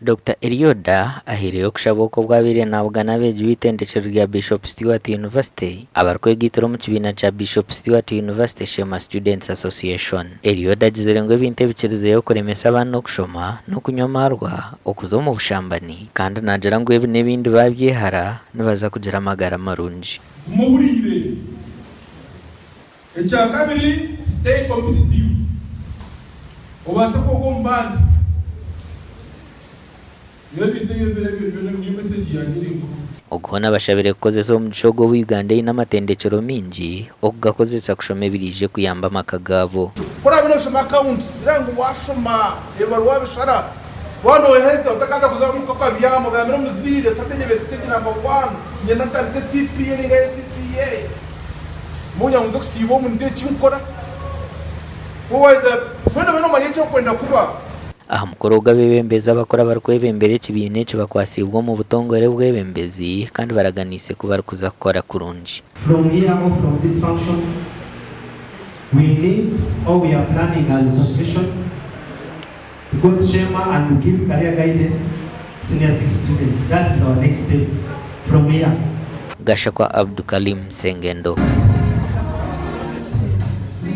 Dokita Elioda ahaireyo okushaba oku obu abaire nabugana abeegi b'eitendekyero rya Bishop Stuart University abarikwegaitira omu kibiina kya Bishop Stuart University Sheema Students Association. Elioda agizire ngu ebintu ebikirizeyo kuremesa abaana okushoma n'okunywa amaarwa, okuza omu bushambani kandi naagira ngu ebi n'ebindi baabyehara nibaza kugira amagara marungi. Guma ohuriire. Ekyakabiri, stay competitive, obaase kwoga omu bandi. Nyowe ebintu ebi ebiro ebyo byona niyo message yangye eri nkuru. Ogu hoona abashabire kukozesa omugisha ogu obu Uganda eine amatendekyero maingi okugakozesa kushoma ebiraije kuyamba amaka gaabo. Ku oraabe nooshoma accounts, reeba ngu waashoma ebibaruwa wabishara. Waaba nooheza otakaza kuza omuka okabyama, ogambire omuzaire oti hati nyebire stage number one, niinyenda ntandike CPA ninga ACCA. Mbwenu ngu nze kusiiba omu nte eki nkukora. Mbwenu obe noomanya eki orikwenda kuba. Aha mukoro ogu abeebembezi abakuru abarikwebembera ekibiina eki bakwatsiibwe omu butongore bwebembezi kandi baraganiise ku barikuza kukora kurungi. From here or from this function, we need or we are planning as association to go to Sheema and to give career guidance to senior six students. That is our next step from here. Gashakwa Abdukalim Sengendo.